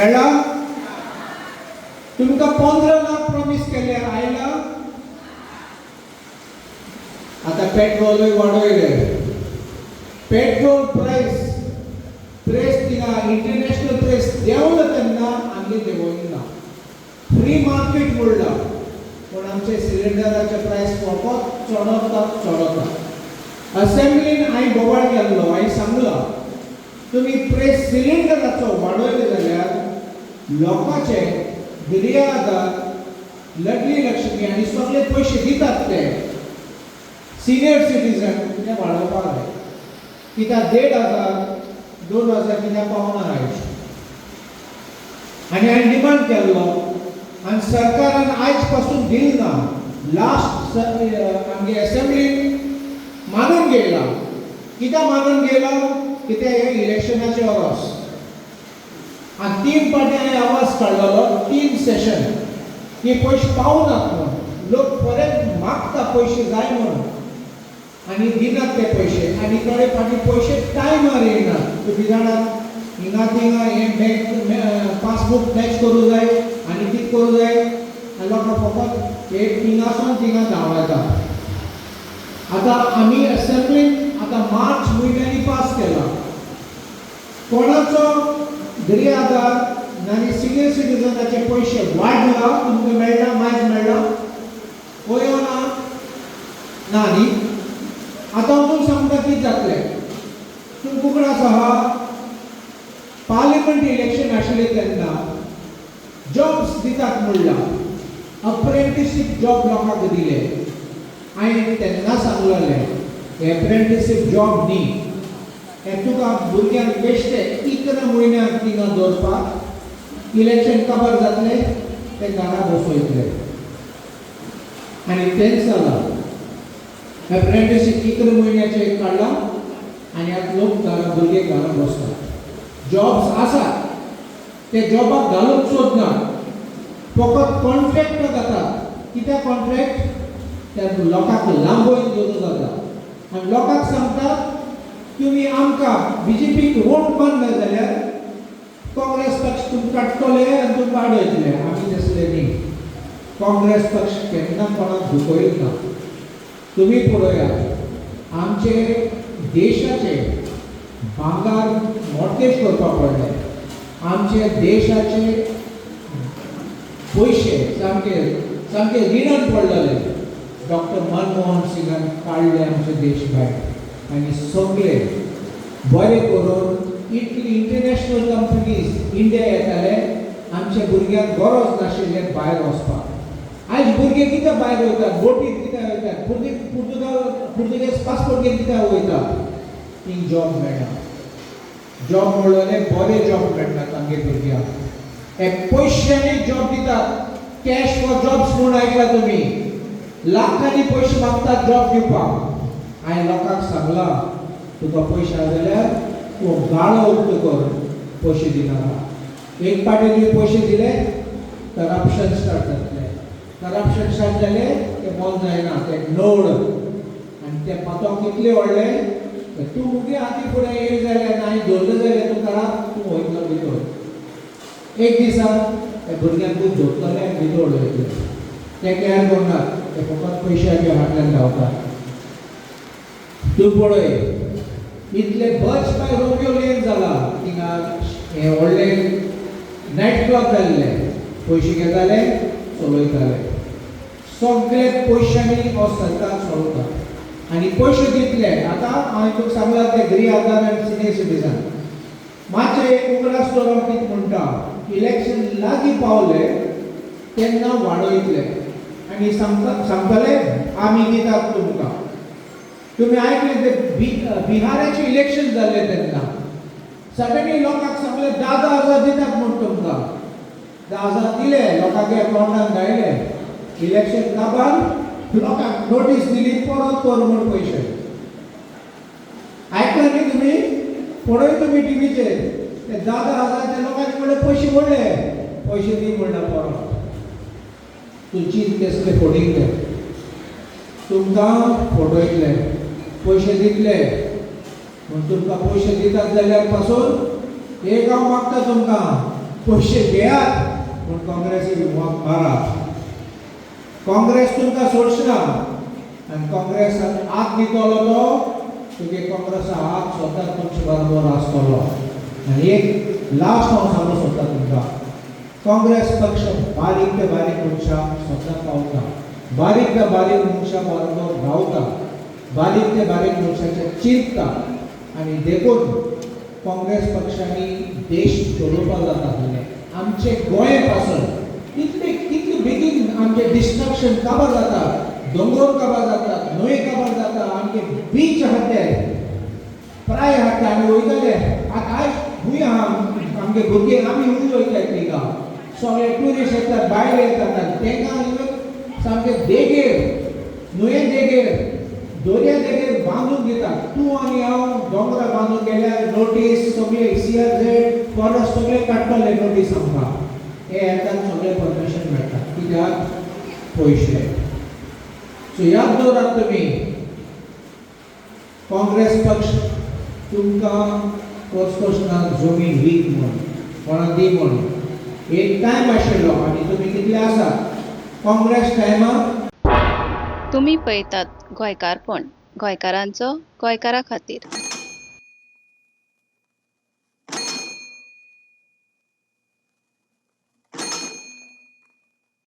मेळ्ळा? तुमकां 15 लाख प्रॉमीस केले, आयला? आतां पेट्रोलूय वाडयले. पेट्रोल प्रायस प्रेस थिंगा इंटरनॅशनल प्रेस देंवलो तेन्ना आमगे देंवोंक ना. फ्री मार्केट म्हणला, पूण आमचे सिलिंडराचे प्रायस फकत चडता चडता. असेंब्लीन हांवें बोवाळ केल्लो. हांवें सांगलां, तुमी प्रेस सिलिंडराचो वाडयले जाल्यार लोकांचे गृह आधार, लाडली लक्ष्मी आनी सगळे पयशे दितात ते सिनियर सिटीजन, ते वाडोवपाक जाय. कित्याक 1500, 2000 कित्याक पावना आयज. आनी हांवें डिमांड केल्लो आनी सरकारान आयज पासून दिल ना. लास्ट आमगे एसेंब्लीन मानून घेयला. कित्याक मानून घेयला? कित्याक हे इलेक्शनाचे वरस. आनी 3 पाटी हांवें आवाज काडलेलो, 3 सेशन, की पयशे पावनात म्हूण. लोक परत मागता पयशे जाय म्हणून आनी दिनात ते पयशे. आनी थोडे फाटी पयशे टायमार येयनात. तुमी जाणात, हिंगा थिंगा हें बँक पासबूक मॅच करूं जाय आनी कितें करूं जाय आनी लोकांक फकत एक थिंगासून थिंगा धांवडायता. आतां आमी असेंब्लीन आतां मार्च म्हयन्यांनी पास केला. कोणाचो गृह आधार आनी सिनियर सिटीजनाचे पयशे वाडला तुमकां मेळ्ळा? मायज मेळ्ळा? पळयो ना ना न्ही? आतां हांव तुमकां सांगता कितें जातलें. तुमकां उगडास आहा, पार्लिमेंट इलेक्शन आशिल्लें तेन्ना जॉब्स दितात म्हणला, अप्रेंटिसीप जॉब लोकांक दिले. हांवें तेन्ना सांगलेलें, एप्रेंटिसीप जॉब न्ही हे, तुका भुरग्यांक बेश्टे 11 म्हयन्याक थिंगा दवरपाक. इलेक्शन काबार जातलें, ते घरा बसयतले. आनी तेंच जालां. एप्रेंटिसीप 11 म्हयन्याचें काडलां आनी आतां लोक घरा, भुरगे घरा बसतात. जॉब्स आसात, ते जॉबाक घालूंक सोदनात, फकत कॉन्ट्रॅक्ट जातात. कित्याक कॉन्ट्रॅक्ट? त्या लोकांक लांबोवन दवरूं जाता आनी लोकांक सांगतात, तुमी आमकां बीजेपीक वोट मारले जाल्यार काँग्रेस पक्ष तुमकां काडटले आनी तुमकां वाडयतले. आमी तसले न्ही. काँग्रेस पक्ष केन्ना कोणाक दुखयत ना. तुमी पळयात, आमचे देशाचे भांगार मॉर्गेज करपाक पडलें. आमचे देशाचे पयशे सामके सामके रिणान पडलेले. डॉक्टर मनमोहन सिंगान काडले आमचे देश भायर आनी सगळे बरें करून. इतली इंटरनॅशनल कंपनीज इंडिया येताले, आमच्या भुरग्यांक गरज नाशिल्लें भायर वचपाक. आयज भुरगे कित्याक भायर वयतात? बोटीर कित्याक वयतात? पुर्तुगाल, पुर्तुगेज पासपोर्ट घेवन कित्याक वयतात? थिंग जॉब मेळना. जॉब मेळ्ळले, बरे जॉब मेळना तांगे भुरग्यांक. हे पयशांनी जॉब दितात. कॅश फॉर जॉब्स म्हूण आयकला तुमी? लाखांनी पयशे मागतात जॉब दिवपाक. हांवें लोकांक सांगलां, तुका पयशे आसा जाल्यार तूं गाळो उक्तो कर, पयशे दिनाका. एक पाटी तुवें पयशे दिले, करप्शन स्टार्ट जातलें. करप्शन स्टार्ट जालें, तें बंद जायना, तें लोड. आनी तें पातोंक कितलें व्हडलें, तूं मुगे हाती फुडें येयलें जाल्यार आनी धरलें जाल्यार तूं घरा तूं वयतलो भितर. एक दिसा त्या भुरग्यांकूच धरतले आनी भितर उडयतले. ते केअर करनात, ते फकत पयशाच्या फाटल्यान धांवतात. तूं पळय, इतले बच बाय रोमियो लेन जाला, थिंगा हें व्हडलें नायट क्लब जाल्लें. पयशे घेताले, चलयताले. सगळे पयशांनी हो सरकार चलता आनी पयशे दितले. आतां हांवें तुका सांगलां ते गृह आधार आनी सिनियर सिटीजन. मातशें एक उगडास दवर, कितें म्हणटा, इलेक्शन लागीं पावले तेन्ना वाडयतले आनी सांगता सांगतले, आमी दितात तुमकां. तुमी आयकले ते बिहाराचें इलेक्शन जाल्लें तेन्ना सडनली लोकांक सांगलें, 10 10 हजार दितात म्हूण तुमकां. 10,000 दिले, लोकांक अकावंटान घायले. इलेक्शन काबार, लोकांक नोटीस दिली, परत कर म्हूण पयशे. आयकला न्ही तुमी? पळय तुमी टिवीचेर, ते 10 10 हजाराच्या लोकांनी म्हणले, पयशे मोडले, पयशे दी म्हणला परत. तूं चीत केसले फोडींग ते तुमकां फटयतले, पयशे दितले म्हूण. तुमकां पयशे दितात जाल्यार पासून एक हांव मागता तुमकां. पयशे घेयात पूण काँग्रेसी मारात. काँग्रेस तुमकां सोडचना आनी काँग्रेसान हात दितलो तो तुगे काँग्रेसा हात सदांच तुमचे बरोबर आसतलो. आनी एक लास्ट हांव सांगूंक सोदता तुमकां, काँग्रेस पक्ष बारीक ते बारीक मनशाक सदां पावता, बारीक ते बारीक मनशां बरोबर रावता, बारीक ते बारीक मनशाचें चिंतता. आनी देखून काँग्रेस पक्षांनी देश चलोवपाक जाता आसलें. आमचे गोंय पासून कितले कितले बेगीन आमचें डिस्ट्रक्शन काबार जाता, दोंगोर काबार जातात, न्हंय काबार जाता, आमचे बीच आहा ते प्राय आहा ते आमी वयताले. आतां आयज खूंय आहा आमगे भुरगे, आमी खूंय वयताय थिंगा सगळे ट्युरिस्ट येतात, भायले येतात आनी तांकां इवन सामके देगेर, न्हंये देगेर, दर्या देगेर बांदून दितात. तूं आनी हांव दोंगरा बांदून गेल्यार नोटीस सगळे CRZ forest सगळे काडटले नोटीस आमकां. हे येतात सगळे परमिशन मेळटा कित्याक पयशे. सो याद दवरात तुमी, काँग्रेस पक्ष तुमकां कोस ना जमीन वीक म्हूण कोणा दी म्हूण. एक टायम आशिल्लो आनी तुमी कितले आसात काँग्रेस टायमार. तुमी पळयतात गोंयकारपण, गोंयकारांचो गोंयकारा खातीर.